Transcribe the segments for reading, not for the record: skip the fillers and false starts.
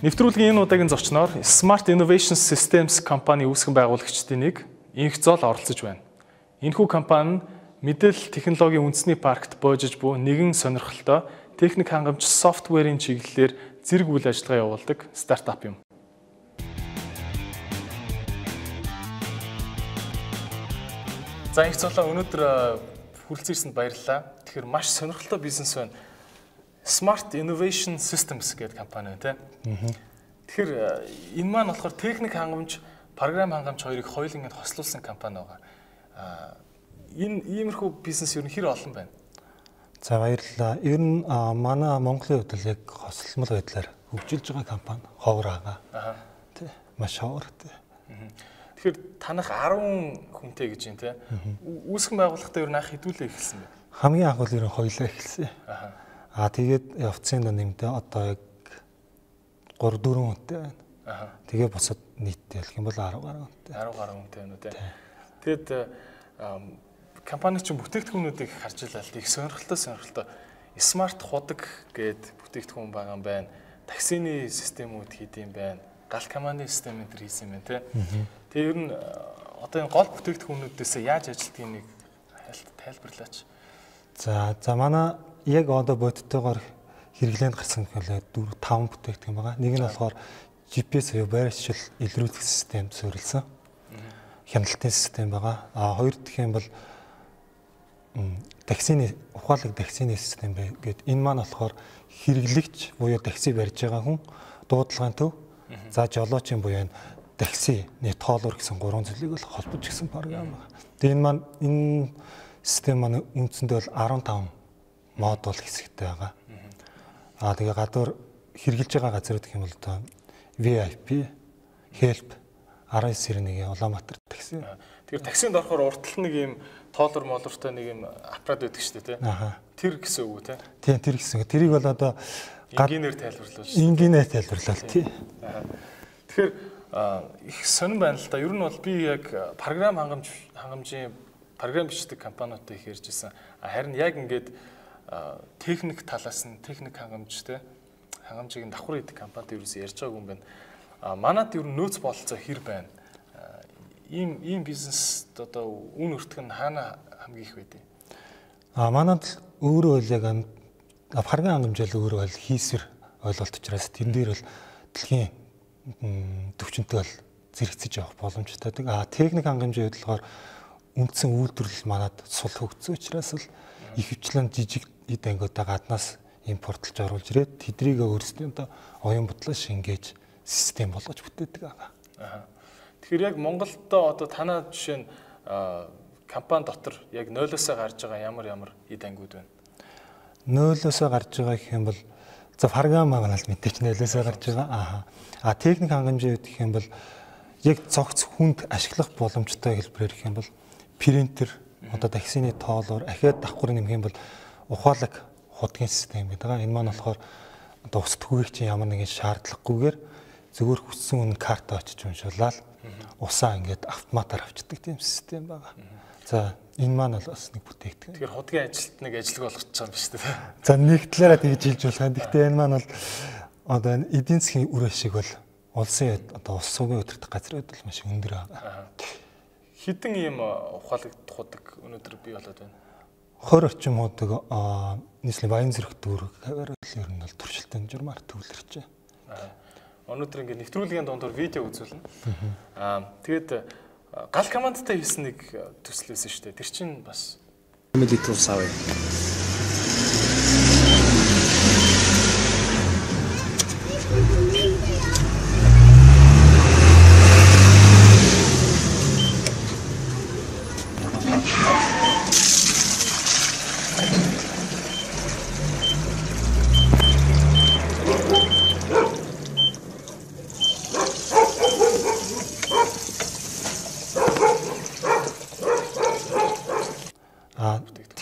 Нэвтрүүлгийн энэ удаагийн зочноор Smart Innovation Systems компани үүсгэн байгуулагчдын нэг Энхзол оролцож байна. Энэхүү компани нь мэдээлэл технологийн үндэсний паркт боожиж буй нэгэн сонирхолтой техник хангамж софтверийн чиглэлээр зэрэг үйл ажиллагаа явуулдаг стартап юм. За Энхзолоо өнөөдөр хүрэлцэн ирсэнд баярлалаа. Тэгэхээр маш сонирхолтой бизнес байна. Smart Innovation Systems гэдэг компани байна, тийм. Тэгэхээр энэ маань болохоор техник хангамж, програм хангамж хоёрыг хоёуланг нь хослуулсан компани байгаа. Энэ иймэрхүү бизнес ер нь хэр олон байна? За баярлалаа. Ер нь манай Монголын хувьд л яг хослолмол байдлаар хөгжилж байгаа компани ховор байгаа. Тий. Маш ховор, тий. Тэгэхээр танах 10 хүнтэй гэж юм, тий. Үүсгэн байгууллагатай ер нь анх хэдүүлээ эхэлсэн бэ? Хамгийн анх бол ер нь хоёулаа эхэлсэн. Аа тэгээд явцын дунд нэмдээ одоо яг 3 4 хүнтэй байна. Тэгээ бусад нийтдээ хэлэх юм бол 10 гаруй хүнтэй. 10 гаруй хүнтэй байна уу, тий. Тэгээд компани чинь бүтээгдэхүүнүүдийг харж илаа л их сонирхолтой смарт худаг гээд бүтээгдэхүүн байгаа юм байна. Таксины системүүд хийд юм байна. Гал командын систем энэ төр хийсэн юм байна, тий. Тэгээ ер нь одоо энэ гол бүтээгдэхүүнүүдээс яаж ажилтгийг нэг тайлбарлаач. За манай яг одоо бодтойгоор хэрэглээнд гарсан гэхэл 4 5 бүтээгдэхүүн байгаа. Нэг нь болохоор GPS буюу байршил илрүүлэх системд суурилсан хяналтын систем байгаа. А хоёр дахь юм бол таксины ухаалаг таксины систем бай гэд. Энэ маань болохоор хэрэглэгч буюу такси барьж байгаа хүн, дуудлагын төв, за жолоочийн буюу энэ таксины тоолуур гэсэн гурван зүйлийг бол холбож гисэн програм байгаа. Тэгээ энэ маань энэ систем маань үндсэндээ бол 15 модуль хэсэгтэй байгаа. Аа тэгээ гадуур хэрэгжилж байгаа газрууд гэх юм бол одоо VIP, Help, 1991-ийн Улаанбаатар такси. Тэгэхээр таксинд орохоор уртал нэг юм тоолор молортой нэг юм аппарат байдаг шүү дээ, тий. Тэр гэсэн үг үү, тий? Тийм, тэр гэсэн үг. Тэрийг бол одоо энгийнээр тайлбарлавал. Энгийнээр тайлбарлавал, тий. Тэгэхээр их сонирн байна л да. Ер нь бол би яг програм хангамжийн програм бичдэг компаниудтай их ярьж байсан. Харин яг ингээд техник талаас нь техник хангамж, тий, хангамжийг давхар хийдэг компанитай ерөөсөө ярьж байгаагүй юм байна. Манад ер нь нөөц бололцоо хэр байна? Ийм бизнест одоо үн өртөг нь хаана хамгийн их байдیں۔ Манад өөрөө бол яг програм хангамж бол өөрөө бол хийсвэр ойлголт учраас тэн дээр бол дэлхийн төвчөнтэй бол зэрэгцэж явах боломжтой. Техник хангамжийн хувьд болохоор үндсэн үйлдвэрлэл манад сул хөгжсөн учраас л ихэвчлэн жижиг эд ангиудаа гаднаас импортлж оруулж ирээд тэдрийг өөрсдийн одоо оюун бодлоо шингээж систем болгож бүтээдэг байгаа. Тэгэхээр яг Монголд одоо танаа жишээ нь компани дотор яг нойлоосоо гарч байгаа ямар ямар эд ангиуд байна? Нойлоосоо гарч байгаа гэх юм бол за програм маань л мэдээч нойлоосоо гарч байгаа. Аа техник хангамжийн үед гэх юм бол яг цогц хүнд ашиглах боломжтой хэлбэрээр гэх юм бол принтер, одоо таксины тоолоор ахиад давхар нэмэх юм бол ухаалаг худгийн систем гэдэг байгаа. Энэ маань болохоор одоо ус түгээгчийн ямар нэгэн шаардлагагүйгээр зөвхөн хүссэн үнэ карта очиж уншуулаад усаа ингээд автоматар авчдаг тийм систем байгаа. За энэ маань бол бас нэг бүтээгдэхүүн. Тэгэхээр худгийн ажилт нэг ажилгүй болгочих юм биш үү? За нэг талаараа тэгж хэлж болох юм. Гэхдээ энэ маань бол одоо энэ эдийн засгийн үр ашиг бол улсын одоо улс суугийн удирдах газрын хувьд бол маш өндөр байгаа. Хэдэн ийм ухаалаг худаг өнөөдөр бий болоод байна? 20 орчим худаг нийслэлийн Баянзүрх дүүрэг хаваар л ер нь бол туршилтын журмаар төвлөрч байна. Өнөөдөр ингээд нэвтрүүлгийн дундуур видео үзүүлнэ. Тэгээд гал командтай хийсэн нэг төсөл байсан шүү дээ. Тэр чинь бас Family Tools авъя.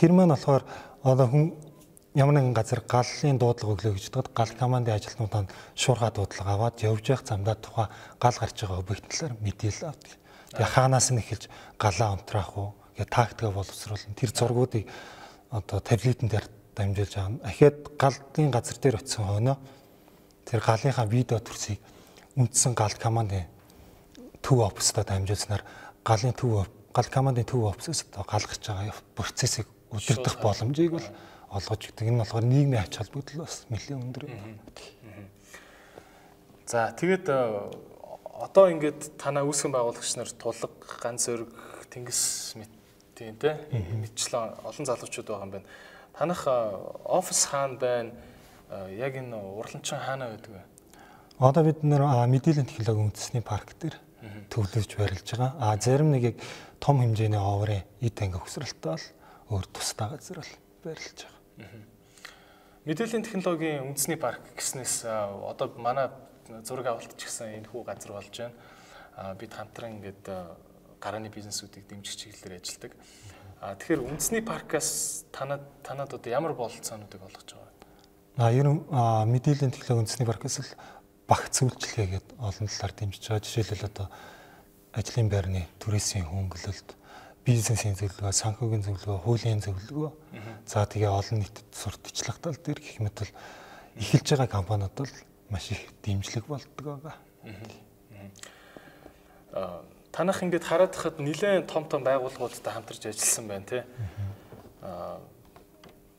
Тэр маань болохоор одоо хүн ямар нэгэн газар галлын дуудлага өглөө гэж бодоход гал командын ажилтнуудаа шуурхай дуудлага аваад явж явах замдаа тухайн гал гарч байгаа объект талаар мэдээлэл авдаг. Тэгээ хаанаас нь эхэлж галаа унтраах уу гэх тактика боловсруулна. Тэр зургуудыг одоо таблетэн дээр дамжуулж байгаа. Ахиад галлын газар дээр очисон хойноо Тэр галынхаа видео төрсийг үндсэн гал командын төв оффистаа дамжуулснаар галын төв гал командын төв офисээс одоо гал гарч байгаа процессыг удирдах боломжийг бол олгож өгдөг. Энэ болохоор нийгмийн ач холбогдол бас нэлээд өндөр. За тэгээд одоо ингээд танаа үүсгэн байгуулагч нар Тулаг, Ганц өрг, Тэнгис мэт тийм те мэтчлэн олон залуучууд байгаа юм байна. Танах офис хаана байна? Яг энэ уралданчин хаана байдаг вэ? Одоо бид нэр мэдээллийн технологи үндэсний парк дээр төвлөрж барилж байгаа. А зарим нэг яг том хэмжээний оврын эд анги хөсрэлттэй бол өөр тусдаа газар бол барилж байгаа. Мэдээллийн технологийн үндэсний парк гэснээс одоо манай зураг авалт ч гэсэн энэ хүү газар болж байна. Бид хамтран ингээд гарааны бизнесүүдийг дэмжих чиглэлээр ажилладаг. Тэгэхээр үндэсний паркаас танад одоо ямар бололцоонуудыг олгож байгаа вэ? Ер нь мэдээллийн технологи үндэсний паркаас л багц үйлчилгээгээд олон талаар дэмжиж байгаа. Жишээлбэл одоо ажлын байрны түрээсийн хөнгөлөлт, бизнесийн зөвлөгөө, санхүүгийн зөвлөгөө, хуулийн зөвлөгөө. За тэгээ олон нийтэд сурталчлах тал дээр гэх мэт бол эхэлж байгаа компаниуд бол маш их дэмжлэг болдог байгаа. Танах ингээд хараад хахад нэлээд том том байгууллагуудтай хамтарч ажилласан байна тий.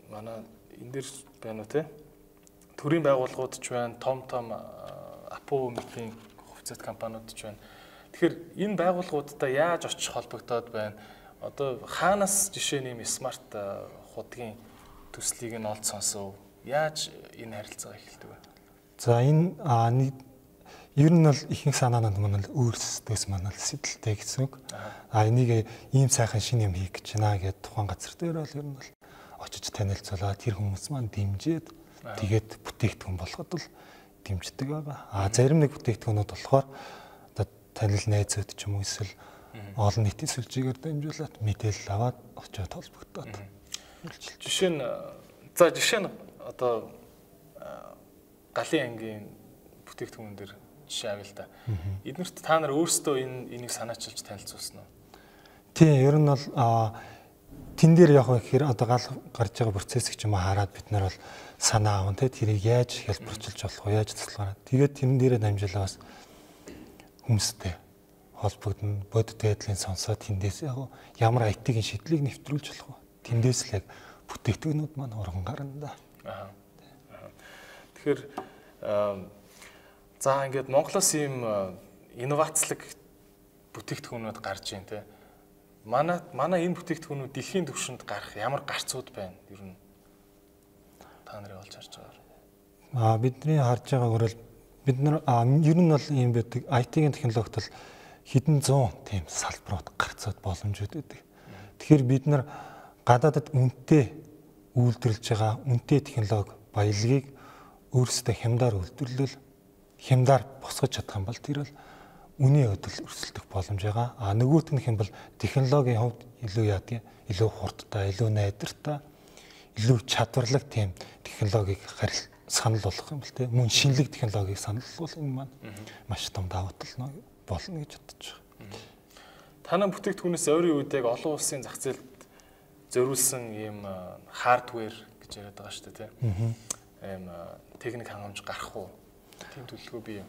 Манай энэ дэр байна уу тий? Төрийн байгууллагууд ч байна, том том Апо мэтийн хувьцаат компаниуд ч байна. Тэгэхээр энэ байгууллагуудтай яаж очих холбогдоод байна? Одоо хаанаас жишээ нь ийм смарт худгийн төслийг нь олд сонсов? Яаж энэ харилцаагаа эхэлдэг вэ? За энэ ер нь бол ихэнх санаанууд маань л өөрсдөөс маань л сэтэлтэй гэсэн үг. Энийг ийм сайхан шинэ юм хийх гэж байна гэд тухайн газар дээр бол ер нь бол очиж танилцуулаад тэр хүмүүс маань дэмжиж тэгээд бүтээгдэхүүн болгоход бол дэмждэг байгаа. Зарим нэг бүтээгдэхүүнүүд болохоор одоо танил найзууд ч юм уу эсвэл олон нийтийн сүлжээгээр дамжуулаад мэдээлэл аваад очиод холбогдоод. Жишээ нь одоо галын ангийн бүтээгдэхүүн дээр жишээ авъя л да. Эднэрт та нар өөрсдөө энийг санаачилж танилцуулсан уу? Тийм, ер нь бол тэн дээр яг гэхээр одоо гал гарч байгаа процессыг ч юм уу хараад бид нар бол санаа аван тэрийг яаж хялбарчилж болох вэ, яаж туслахаар. Тэгээд тэрэн дээрээ дамжуулаа бас хүмүүстэй холбогдно, бодит байдлын сонсоод тэндээс яг ямар IT-ийн шийдлийг нэвтрүүлж болох вэ? Тэндээс л яг бүтээгдэхүүнүүд маань урган гарна да. Тэгэхээр за ингээд Монголоос ийм инновацлог бүтээгдэхүүнүүд гарч ийн те. Манай энэ бүтээгдэхүүнүүд дэлхийн түвшинд гарах ямар гарцууд байна? Ер нь та нарын олж харж байгаагаар. Бидний харж байгаагаар бол бид нар ер нь бол ийм байдаг. IT-ийн технологид бол хэдэн зуун тийм салбарууд гарцууд боломжууд байдаг. Тэгэхээр бид нар гадаадад үнэтэй үйлдвэрлэж байгаа үнэтэй технологи баялагийг өөрсдөө хямдаар үйлдвэрлэл хямдаар босгож чадах юм бол тэр бол үнийн өдөл өрсөлдөх боломж байгаа. Нөгөөх нь хэм бол технологийн хувьд илүү яадаг, илүү хурдтай, илүү найдвартай, илүү чадварлаг тийм технологиг санал болгох юм бол тийм мөн шинэлэг технологиг санал болгох энэ маань маш том давуу тал болно гэж бодож байгаа. Танай бүтээгдэхүүнээс ойрын үед яг олон улсын зах зээлд зориулсан ийм хардвер гэж яриад байгаа шүү дээ тийм. Ийм техник хангамж гарах уу? Тийм төлөвлөгөө бий юм.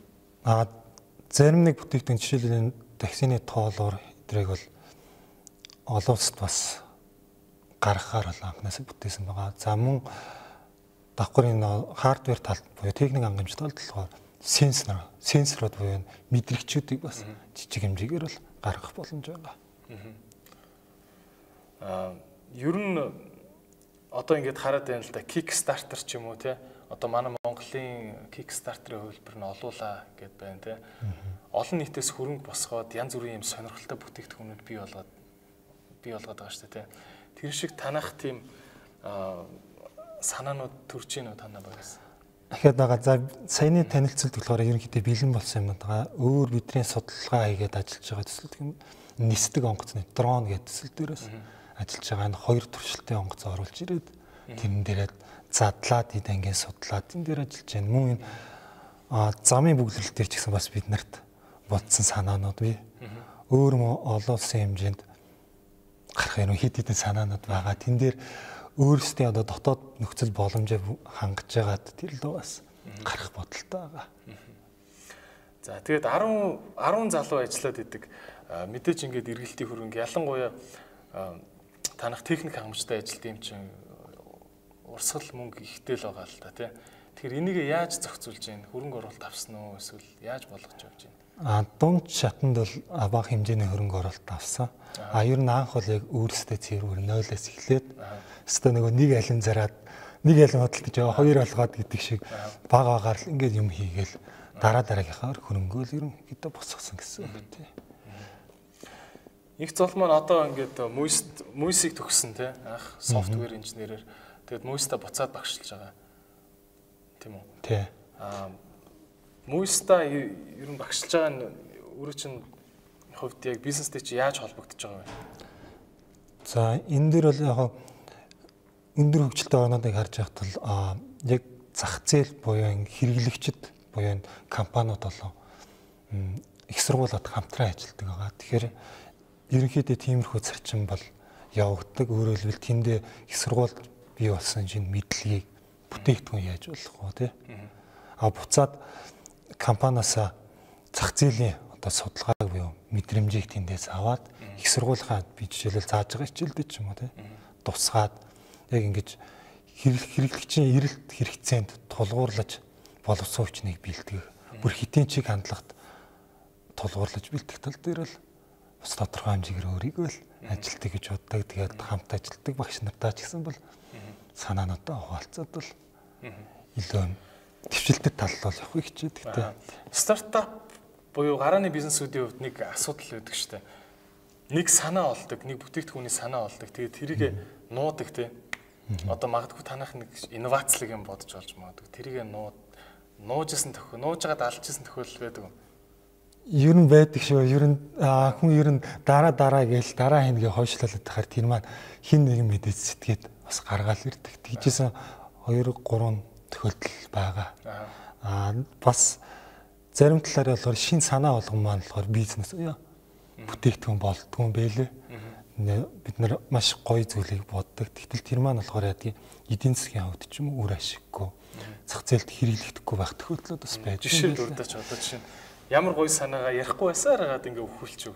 Зарим нэг бүтээгдэхүүн жишээлбэл таксины тоолоор эдрийг бол олон улсад бас гаргахаар бол анхнаасаа бүтээсэн байгаа. За мөн давхар энэ хардвер талд буюу техник хангамж талд болохоор сенсорууд буюу мэдрэгчүүдийг бас жижиг хэмжээгээр бол гаргах боломж байгаа. Ер нь одоо ингээд хараад байна л да, Kickstarter ч юм уу те. Одоо манай Монголын Kickstarter-ийн хувилбар нь олуулаа гэд байна те. Олон нийтээс хөрөнгө босгоод янз бүрийн юм сонирхолтой бүтээгдэхүүнүүд бий болгоод байгаа шүү дээ те. Тэр шиг танах тийм санаанууд төрж гин үү танаа багаас? Дахиад байгаа. За саяны танилцуулт болохоор ерөнхийдөө бэлэн болсон юм байна. Өөр бидний судалгаа хийгээд ажиллаж байгаа төсөл гэх юм нисдэг онгоцны дрон гэдэг төсөл дээрээс ажиллаж байгаа. Энэ хоёр туршилтын онгоц оруулж ирээд тэрэн дээрээ задлаад эд ангийн судлаад энэ дээр ажиллаж байна. Мөн энэ замын бүглэрэл дээр ч гэсэн бас бид нарт бодсон санаанууд бий. Өөр олон улсын хэмжээнд гарах юм хэд хэдэн санаанууд байгаа. Тэн дээр өөрсдийн одоо дотоод нөхцөл боломжоо хангаж байгаад тэр л бас гарах бодолтой байгаа. За тэгээд 10 залуу ажиллаад идэг. Мэдээж ингээд эргэлтийн хөрөнгө ялангуяа танах техник хангамжтай ажилт юм чинь урсгал мөнгө ихтэй л байгаа л та тий. Тэгэхээр энийг яаж зохицуулж байна? Хөрөнгө оруулалт авсан уу эсвэл яаж болгож явж байна? Дунд шатанд бол бага хэмжээний хөрөнгө оруулалт авсан. Ер нь анх бол яг өөрсдөө цэвэр 0-аас эхлээд өстө нөгөө нэг алим зараад нэг алим хөдөлж яваа хоёр болгоод гэдэг шиг бага багаар л ингээд юм хийгээл дараа дараагийнхаа хөрөнгөө л ерөнхийдөө босгосон гэсэн үг тий. Их зол маань одоо ингээд MUIS-ийг төгссөн тий. Анх software инженерээр тэгээд MUIS-та буцаад багшилж байгаа. Тийм үү? Тий. MUIS-та ер нь багшилж байгаа нь өөрөө чинь хувьд яг бизнестэй чи яаж холбогдож байгаа вэ? За энэ дээр бол яг өндөр хөгжилтэй орнуудыг харж байхад бол яг зах зээл буюу хэрэглэгчид буюу компаниуд болон их сургуулиуд хамтран ажилладаг байгаа. Тэгэхээр ерөнхийдөө тиймэрхүү зарчим бол явагддаг. Өөрөөр хэлбэл тэндээ их сургуульд бий болсон шинэ мэдлэгийг бүтээгдэхүүн яаж болох вэ тий? Буцаад компаниасаа зах зээлийн одоо судалгааг буюу мэдрэмжийг тэндээс аваад их сургуулийнхаа би жишээлбэл зааж байгаа хичээлдээ ч юм уу тий тусгаад яг ингэж хэрэглэгчийн эрэлт хэрэгцээнд тулгуурлаж боловсон хүчнийг бэлтгэх, бүр хитийн чиг хандлагат тулгуурлаж бэлтгэх тал дээр л бас тодорхой хэмжээгээр өөрийгөө л ажилтдаг гэж боддог. Тэгээд хамт ажилтдаг багш нартаа ч гэсэн бол санаануудаа хуваалцаад бол илүү төвчлөлтэй тал бол явах хичээдэг те. Стартап буюу гарааны бизнесүүдийн хувьд нэг асуудал байдаг шүү дээ. Нэг санаа олдог, нэг бүтээгдэхүүний санаа олдог. Тэгээд тэрийг нуудаг те. Одоо магадгүй танах нэг инновацлог юм бодож олж магадгүй. Тэрийг нууж исэн тохиол, нуужгаад алж исэн тохиолдол байдаг юм. Ер нь байдаг шүү. Ер нь хүн ер нь дараа гээл дараа хингээ хойшлуулад тахаар тэр маань хин нэгэн мэдээж сэтгээд бас гаргаал ирдэг. Тэгжсэн 2 3 тохиолдол байгаа. Бас зарим талаар болохоор шин санаа болгон маань болохоор бизнес бүтээгдэхүүн болдгоо юм бэлээ. Бид нар маш гоё зүйлийг боддог. Тэгтэл тэр маань болохоор яадаг эдийн засгийн хувьд ч юм уу үр ашиггүй зах зээлд хэрэглэгдэхгүй байх тохиолдлууд бас байж. Жишээ дурдаач одоо жишээ нь ямар гоё санаагаа ярихгүй байсаар хагаад ингээ өхүүлчихв.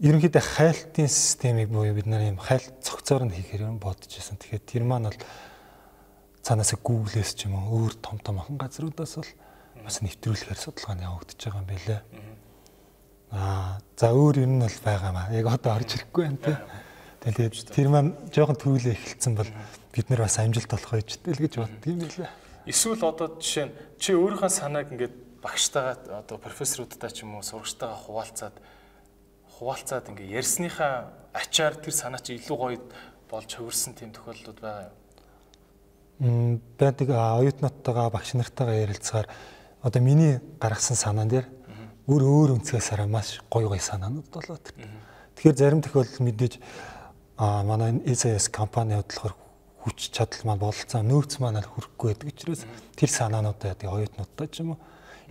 Ерөнхийдөө хайлтын системийг буюу бид нар юм хайлт цогцоор нь хийхээр юм бодож байсан. Тэгэхээр тэр маань бол цаанаас Google-ээс ч юм уу өөр том том ахан газруудаас бол бас нэвтрүүлэхээр судалгаа нь явагдаж байгаа юм байлээ. За өөр юм нь бол байгаа маа. Яг одоо орж ирэхгүй байна те. Тэгээд тэр маань жоохон төрүүлээ эхэлсэн бол бид нар бас амжилт олох ээжтэй л гэж боддог юм байлээ. Эсвэл одоо жишээ нь чи өөрийнхөө санааг ингээд багштайгаа одоо профессорудтай ч юм уу сурагчтайгаа хуваалцаад ингээд ярьсныхаа ачаар тэр санаа чи илүү гоё болж хувирсан тийм тохиолдлууд байгаа юм? Байдаг. Оюутнуудтайгаа багш нартайгаа ярилцгаар одоо миний гаргасан санаан дээр өөр өнцгөөс хараа маш гоё гоё санаанууд болоод. Тэгэхээр зарим тохиолдолд мэдээж манай SIS компани болохоор хүч чадал маань бололцоо нөөц маань хүрэхгүй байдаг учраас тэр санаануудаа яадаг оюутнуудтай ч юм уу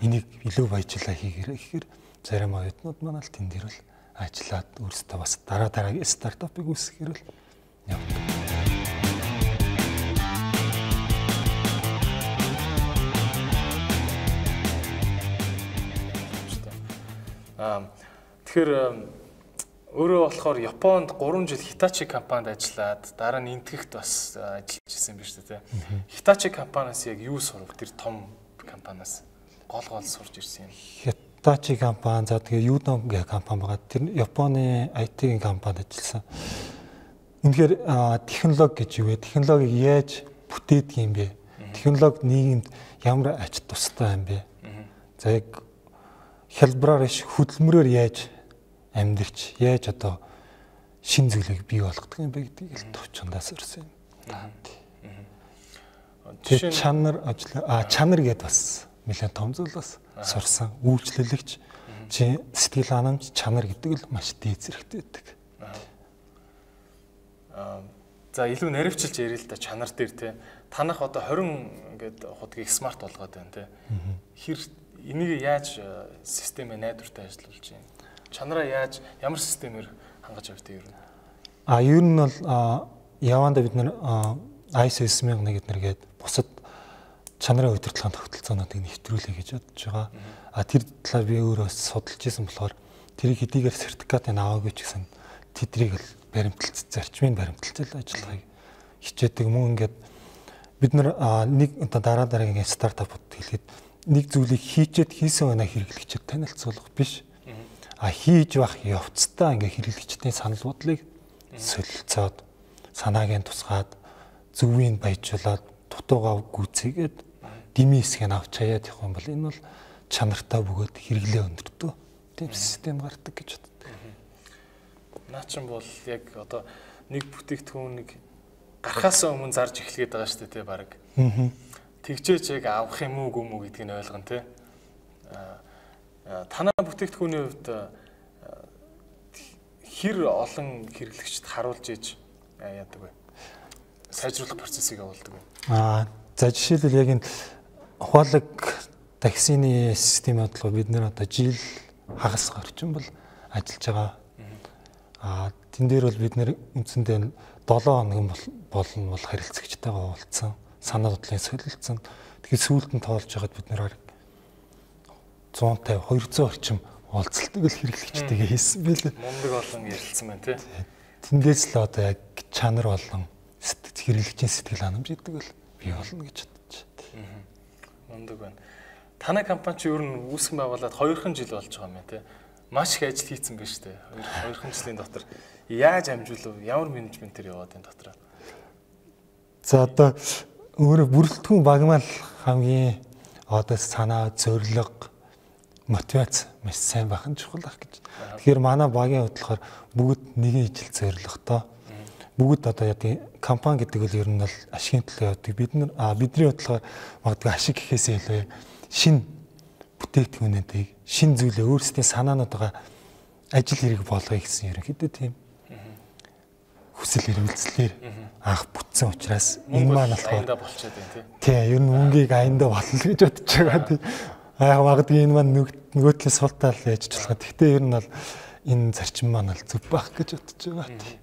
энийг илүү баяжлаа хийгээрэй гэхээр зарим оюутнууд маань л тэн дээр л ажиллаад өөрсдөө бас дараа дараагийн стартапыг үүсгэхээр л явдаг. Тэгэхээр өөрөө болохоор Японд 3 жил Hitachi компанид ажиллаад дараа нь Энтгэхт бас ажиллаж исэн юм биш үү те. Hitachi компаниас яг юу сурав? Тэр том компаниас гол сурч ирсэн юм. Hitachi компани, за тэгээ Udon гэх компани байгаа. Тэр Японы IT-ийн компанид ажилласан. Үнэхээр технологи гэж юу вэ? Технологиг яаж бүтээдэг юм бэ? Технологи нийгэмд ямар ач тустай юм бэ? За яг хялбараар иш хөдөлмөрөөр яаж амьдарч, яаж одоо шин зүйлийг бий болгодог юм бэ гэдгийг л товчондоо сурсан юм. Жишээ нь чанар ажил чанар гэдээ бас нэлээд том зүйл бас сурсан. Үйлчлэлэгч чи сэтгэл ханамж чанар гэдэг л маш дээд зэрэгтэй байдаг. За илүү наривчилж ярил л да чанар дээр те. Танах одоо 20 ингээд худгийг смарт болгоод байна те. Хэр энийг яаж системээ найдвартай ажиллуулж байна? Чанараа яаж ямар системээр хангаж явдаг юм? Ер нь бол явандаа бид нар ISO 9001 гэднэр гээд бусад чанарын удирдлагын тогтолцоонуудыг нэвтрүүлэе гэж бодож байгаа. А тэр талаар би өөрөө судалж исэн болохоор тэрийг хэдийгээр сертификатыг аваагүй ч гэсэн тэдрийг л баримталц зарчмын баримталж ажиллахыг хичээдэг. Мөн ингээд бид нар нэг одоо дараа дараагийн стартапууд хэлэхэд нэг зүйлийг хийчээд хийсэн байна хэрэглэгчид танилцуулах биш. А хийж байх явцдаа ингээ хэрэглэгчдийн санал бодлыг солилцоод санааг нь тусгаад зөвийг баяжуулаад дутуугаа гүйцээгээд дими хэсгийг авч хаяад явах юм бол энэ бол чанартай бөгөөд хэрэглээ өндөртөө тийм систем гардаг гэж боддог. Наа чин бол яг одоо нэг бүтээгдэхүүнийг гарахаас өмнө зарж эхлэгээд байгаа шүү дээ тий баг. Тэгчээч яг авах юм уу үгүй юм уу гэдгийг нь ойлгоно тий. Танай бүтээгдэхүүний хувьд хэр олон хэрэглэгчд харуулж ээж яадаг вэ? Сайжруулах процессыг явуулдаг вэ? За жишээлбэл яг энэ ухаалаг таксины системийн бодлого бид нэр одоо жил хагас орчим бол ажиллаж байгаа. Тэн дээр бол бид нэр үндсэндээ 7 хоног болно бол харилцагчтайгаа уулзсан, санаа бодлын солилцсон. Тэгэхээр сүүлд нь тоолж байгаад бид нэр 150 200 орчим уулзалтыг л хэрэглэгчтэйгээ хийсэн байлээ. Мундаг олон ярилцсан байна тий. Тэндээс л одоо яг чанар болон хэрэглэгчийн сэтгэл ханамж гэдэг бол бий болно гэж бодож байна. Мундаг байна. Танай компани чи ер нь үүсгэн байгуулад 2хан жил болж байгаа юм байна тий. Маш их ажил хийцэн байна шүү дээ. 2хан жилийн дотор яаж амжуулав? Ямар менежментээр яваад энэ дотор? За одоо өөрөө бүрэлдэхүүн багмал хамгийн одоо санаа, зорилго, мотивац маш сайн байх нь чухал ах гэж. Тэгэхээр манай багийн хувьд болохоор бүгд нэгэн ижил зорилготой. Бүгд одоо яг компани гэдэг нь ер нь бол ашигын төлөө явдаг. Бид нар бидний хувьд болохоор магадгүй ашиг гэхээсээ илүү шинэ бүтээгдэхүүнүүдийг, шинэ зүйлээ өөрсдийн санаануудаа ажил хэрэг болгоё гэсэн ерөнхийдөө тийм хүсэл эрмэлзлээр анх бүтсэн учраас энэ маань болохоор аяндаа болчиход байна тий. Тий, ер нь мөнгийг аяндаа болно гэж бодож байгаа тий. Яг магадгүй энэ маань нөгөө талын сул тал яаж ч болох. Гэхдээ ер нь бол энэ зарчим маань бол зөв байх гэж бодож байгаа тий.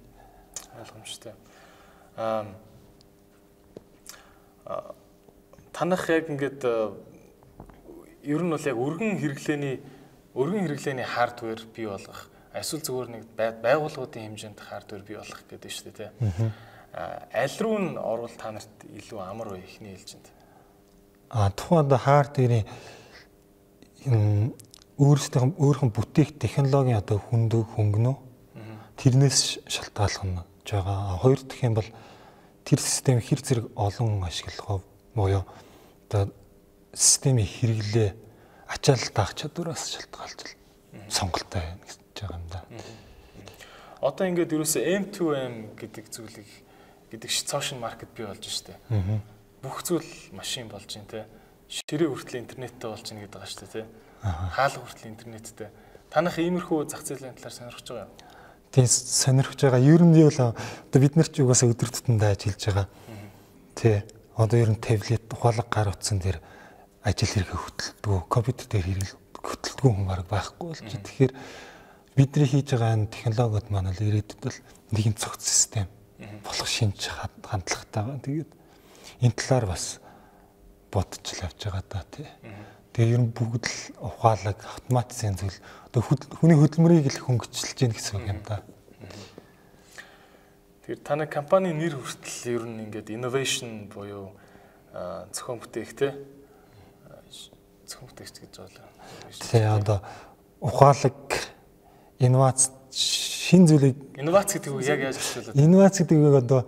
Ойлгомжтой. Танах яг ингээд ер нь бол яг өргөн хэрэглээний хардвер бий болгох, эсвэл зүгээр нэг байгууллагуудын хэмжээнд хардвер бий болгох гэдэг шүү дээ тий. Аль руу нь орвол та нарт илүү амар вэ эхний ээлжинд? Тухайн одоо хардверийн өөрийнхөө бүтээх технологийн одоо хүндөг хөнгөнөө тэрнээс шалтгааллах нь байгаа. Хоёр дахь юм бол тэр систем хэр зэрэг олон ашиглах буюу одоо системийн хэрэглээ ачаал даах чадвараас шалтгаалж сонголттой байна гэж байгаа юм да. Одоо ингээд ерөөсөө M2M гэдэг зүйлийг гэдэг social market бий болж штэ. Бүх зүйл машин болж байна те. Ширээ хүртэл интернеттэй болж байна гэдэг байгаа штэ те. Хаалга хүртэл интернеттэй. Танах иймэрхүү зах зээлийн талаар сонирхож байгаа юм? Тийм, сонирхож байгаа. Ер нь юу л одоо бид нар ч угаасаа өдөр тутамдаа ажиллаж байгаа. Тий. Одоо ер нь таблет, ухаалаг гар утсан дээр ажил хэрэгэ хөтэлдэггүй, компьютер дээр хэрэгэл хөтэлдэггүй хүн бараг байхгүй болж. Тэгэхээр бидний хийж байгаа энэ технологиуд маань л ирээдүйд бол нэгэн цогц систем болох шинж хандлагатай байна. Тэгээд энэ талаар бас бодож л явж байгаа да тий. Тэгээ ер нь бүгд л ухаалаг автоматизын зүйл одоо хүний хөдөлмөрийг л хөнгөчлж гин гэсэн үг юм да. Тэгэхээр танай компани нэр хүртэл ер нь ингээд innovation буюу зохион бүтээх те, зохион бүтээгч гэж байна. Тий, одоо ухаалаг инновац шин зүйлийг инновац гэдэг үг яг яаж орчуулад? Инновац гэдэг үг одоо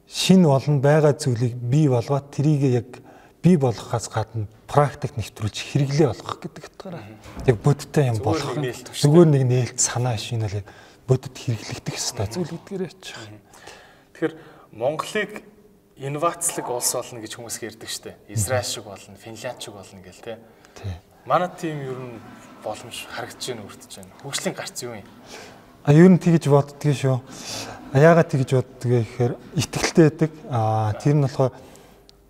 шин болон байгаа зүйлийг бий болгоод тэрийг яг бий болгохоос гадна практик нэвтрүүлж хэрэглээ болгох гэдэг утгаараа. Яг бодиттой юм болох. Зүгээр нэг нээлт санаа шинэ л бодит хэрэглэгдэх ёстой зүйл гэдгээр ярьж байгаа. Тэгэхээр Монголыг инновацлог улс болно гэж хүмүүс ярьдаг штэ. Израиль шиг болно, Финлянд шиг болно гэл те. Тий. Манай тим ер нь боломж харагдаж байна, өртөж байна. Хөгжлийн гарц юу юм? Ер нь тэгж боддгийг шүү. Яагаад тэгж боддгийг гэхээр итгэлтэй байдаг. Тэр нь болохоор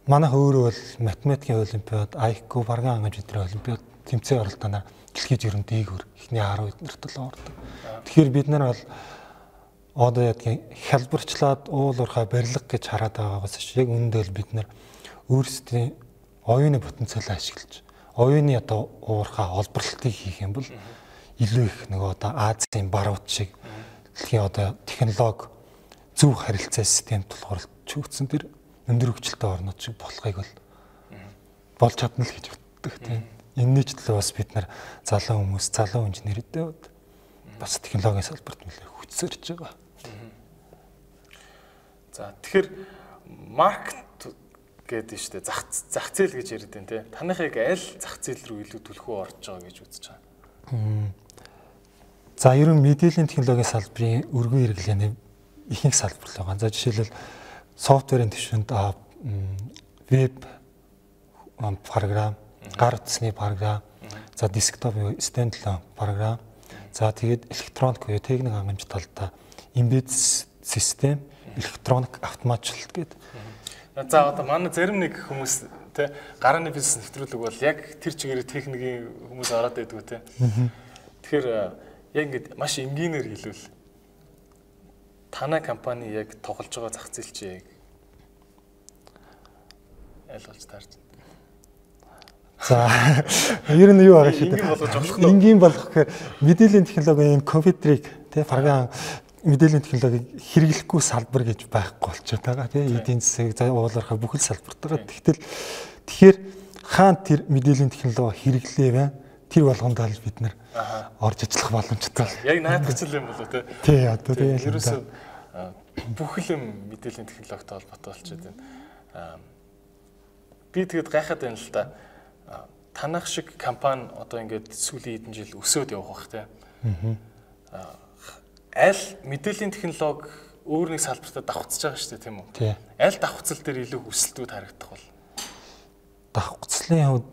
манайх өөрөө бол математикийн олимпиад, IQ, барган хангамж өдрийн олимпиад тэмцээн оролдооноор дэлхийд ер нь дээгүүр эхний 10 эднэрт л ордог. Тэгэхээр бид нар бол одоо ядгийн хялбарчлаад уул уурхай барилга гэж хараад байгаагаас ч яг үүндээ л бид нар өөрсдийн Оюуны потенциалаа ашиглаж, оюуны одоо уурхаа олборлолтыг хийх юм бол илүү их нөгөө одоо Азийн баруут шиг дэлхийн одоо технологи зөв харилцаа систем тулгуурлаж өгсөн тэр өндөр хөгжилтэй орнууд шиг болохыг бол болж чадна л гэж боддог тийм. Энэний ч төлөө бас бид нар залуу хүмүүс, залуу инженерүүд бас технологийн салбарт нэлээд хүчсэрч байгаа. За тэгэхээр маркет гэдэг нь шүү дээ. Зах зээл гэж яриад байна те. Таныхыг аль зах зээл рүү илүү түлхүү орж байгаа гэж үзэж байгаа? За ер нь мэдээллийн технологийн салбарын өргөн хэрэглээний ихэнх салбар л байгаа. За жишээлбэл софтверийн түвшинд веб програм, гар утасны програм, за десктоп standalone програм, за тэгээд электроник буюу техник хангамж талдаа embedded систем, электроник автоматжуулалт гэдэг. За одоо манай зарим нэг хүмүүс те гарааны бизнес нэвтрүүлэг бол яг тэр чигээр техникийн хүмүүс ороод байдгүй те. Тэгэхээр яг ингэж маш энгийнээр хэлбэл танай компани яг тоглож байгаа зах зээл чи яг аль болж таарч байна? За ер нь юу байгаа шүү дээ. Энгийн болгож болох нь. Энгийн болгох гэхээр мэдээллийн технологийн компьютерийг те програм мэдээллийн технологиг хэрэглэхгүй салбар гэж байхгүй болчиход байгаа тий. Эдийн засаг, за уулархаа бүхэл салбарт байгаа. Тэгтэл тэгэхээр хаан тэр мэдээллийн технологи хэрэглээ байна. Тэр болгондоо л бид нар орж ажиллах боломжтой. Яг наадах ч юм болоо тий. Тий одоо тий. Ерөөсөө бүхэл юм мэдээллийн технологитой холбоотой болчиход байна. Би тэгэд гайхаад байна л да. Танах шиг компани одоо ингээд сүүлийн хэдэн жил өсөөд явах бах тий. Аль мэдээллийн технологи өөр нэг салбартаа давхцаж байгаа шүү дээ тийм үү? Аль давхцал дээр илүү өсөлтүүд харагдах бол? Давхцлын хувьд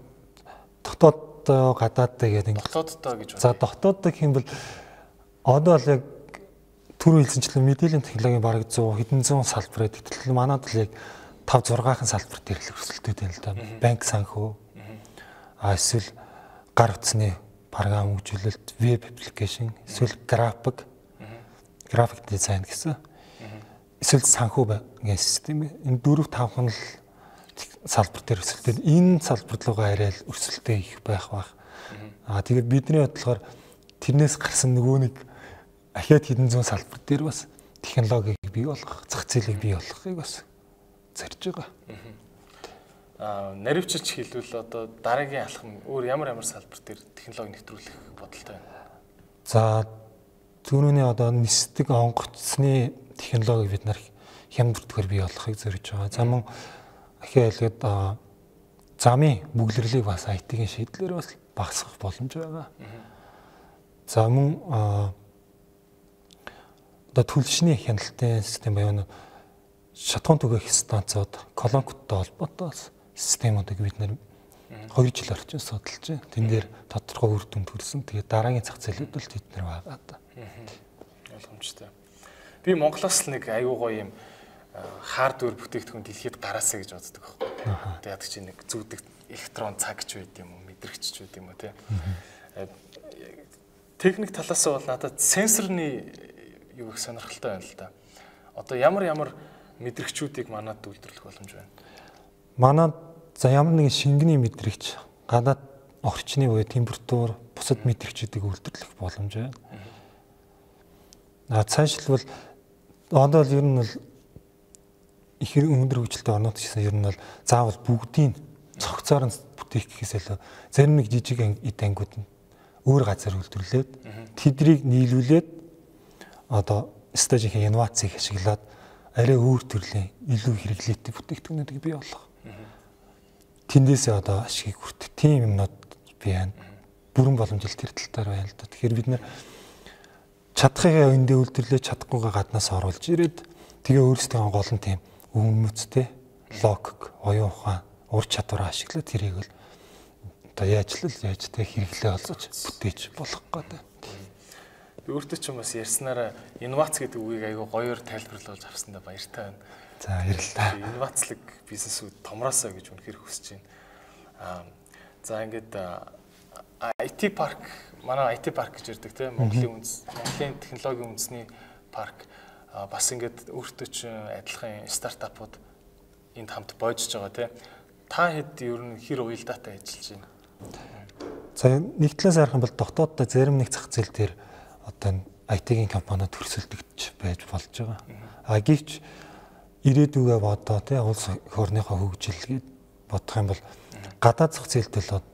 дотоод гадаадтай гэдэг ингээд дотоодтой гэж байна. За дотоодтой гэх юм бол одоо л яг түрүү хэлсэнчлэн мэдээллийн технологийн бараг 100 хэдэн зуун салбар гэдэг. Гэтэл манад л яг 5 6-хан салбар дээр л өрсөлдөд байна л да. Банк санхүү. А эсвэл гар утасны програм хөгжүүлэлт, веб аппликейшн, эсвэл график дизайн гэсэн. Эсвэл санхүү банкын систем. Энэ 4 5хан л салбар дээр өрсөлдөд. Энэ салбар руугаа арай л өрсөлдөө их байх бах. Аа тэгээд бидний бодлохоор тэрнээс гарсан нөгөө нэг ахиад хэдэн зуун салбар дээр бас технологиг бий болгох, зах зээлийг бий болгохыг бас зорж байгаа. Аа наривчилж хэлбэл одоо дараагийн алхам өөр ямар ямар салбар дээр технологи нэвтрүүлэх бодолтой байна? За түүний одоо нисдэг онгоцны технологиг бид нар хямд бүртгэр бий болгохыг зорж байгаа. За мөн ахиа хэлгээд замын бүглэрлийг бас IT-ийн шийдлэр бас багасгах боломж байгаа. За мөн одоо түлшний хяналтын систем буюу шатхуун түгээх станцууд, колонкоттой холбоотой бас системүүдийг бид нэр 2 жил орчим судалж байна. Тэн дээр тодорхой үр дүнд хүрсэн. Тэгээд дараагийн зах зээлүүд бол тэд нар байгаа даа. Ойлгомжтой. Би Монголоос л нэг аюу гоё юм хардвер бүтээгдэхүүн дэлхийд гараасаа гэж боддог байхгүй. Тэгээд яадаг чи нэг зүүдэг электрон цаг ч байд юм уу, мэдрэгч ч байд юм уу те. Техник талаас нь бол надад сенсорны юу их сонирхолтой байна л да. Одоо ямар ямар мэдрэгчүүдийг манад үйлдвэрлэх боломж байна? Манад за ямар нэгэн шингэний мэдрэгч, гадаад орчны буюу температур, бусад мэдрэгчүүдийг үйлдвэрлэх боломж байна. А цаашлбал одоо л ер нь бол их өндөр хөгжилтэй орнууд гэсэн ер нь бол заавал бүгдийг цогцоор нь бүтээх гэхээс илүү зарим нэг жижиг эд ангиуд нь өөр газар үйлдвэрлээд тэдрийг нийлүүлээд одоо стажийн инновацийг ашиглаад арай өөр төрлийн илүү хэрэглээтэй бүтээгдэхүүнүүдийг бий болгох. Тэндээсээ одоо ашигыг хүртэх тийм юмнууд бий байна. Бүрэн боломжтой тэр тал дээр байна л да. Тэгэхээр бид нэр чадхыгаа өндөө үйлдвэрлээ, чадахгүйгээ гаднаас оруулж ирээд тэгээ өөрсдөө гол нь тийм өвмөцтэй логик, оюун ухаан, ур чадвараа ашиглаад тэрийг л одоо яаж л яаж тэ хэрэглээ олзож бүтээж болох гэдэг. Би өөртөө ч юм бас ярьснараа инновац гэдэг үгийг айгүй гоёор тайлбарлуулж авсандаа баяртай байна. За баярлалаа. Инновацлог бизнесүүд томроосоо гэж үнэхээр хүсэж байна. За ингээд IT парк, манай IT парк гэж ярьдаг тийм Монголын үндэс, Монголын технологийн үндэсний парк бас ингээд өөртөө ч адилхан стартапууд энд хамт боожж байгаа тийм. Та хэд ер нь хэр уялдаатай ажиллаж байна? За нэг талаас харах юм бол дотооддоо зарим нэг зах зээл дээр одоо IT-ийн компаниуд өрсөлдөгч байж болж байгаа. А гэвч ирээдүгээ бодоо тий улс орныхоо хөгжил гээд бодох юм бол гадаад зах зээлд бол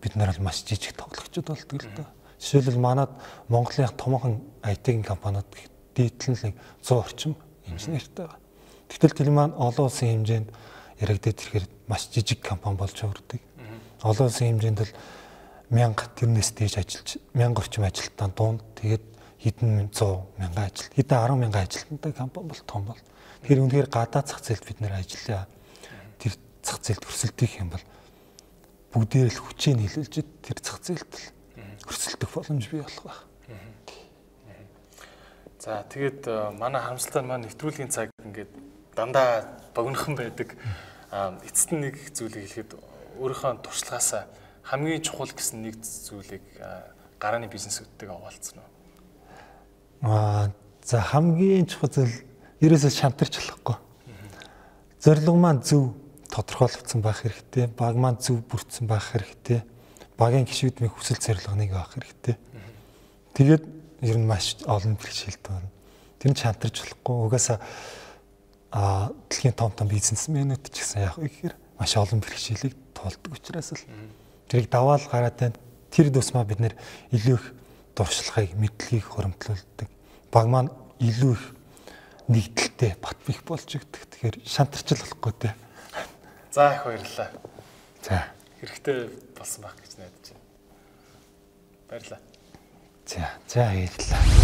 бид нар бол маш жижиг тоглогчид болдог л доо. Жишээлбэл манад Монголын томоохон IT-ийн компаниуд дээдл нь 100 орчим инженертэй байгаа. Тэгтэл тэр маань олон улсын хэмжээнд яригдээд ирэхээр маш жижиг компани болж хувирдаг. Олон улсын хэмжээнд бол 1000 тэрнээс дээш ажиллаж 1000 орчим ажилтан дунд тэгээд хэдэн 100 мянган ажил, хэдэн 10 мянган ажилтнтай компани бол том бол. Тэгэхээр үнэхээр гадаад зах зээлд бид нэр ажиллая. Тэр зах зээлд өрсөлдөх юм бол бүгдээр л хүчээ нийлүүлж тэр зах зээлд л өрсөлдөх боломж бий болох байх. За тэгээд манай харамсалтай маань нэвтрүүлгийн цаг ингээд дандаа богинохон байдаг. Эцэст нь нэг зүйлийг хэлэхэд өөрийнхөө туршлагаасаа хамгийн чухал гэсэн нэг зүйлийг гарааны бизнесүүдтэйг хуваалцсан уу? За хамгийн чухал зүйл ерөөсөө шантарч болохгүй. Зорилго маань зөв тодорхойлогдсон байх хэрэгтэй. Баг маань зөв бүрдсэн байх хэрэгтэй. Багийн гишүүдийн хүсэл зорилго нэг байх хэрэгтэй. Тэгээд ер нь маш олон бэрхшээлтэй байна. Тэр нь шантарч болохгүй. Угаасаа дэлхийн том том бизнесмэнүүд ч гэсэн яг ихээр маш олон бэрхшээлийг туулдаг учраас л тэрийг даваал гараад байна. Тэр тусмаа бид нэр илүү их туршлагыг, мэдлэгийг хуримтлуулдаг. Баг маань илүү их нэгдэлтэй бат бих болж өгдөг. Тэгэхээр шантарч л болохгүй те. За их баярлалаа. За. Хэрэгтэй болсон байх гэж найдаж байна. Баярлалаа. За, за баярлалаа.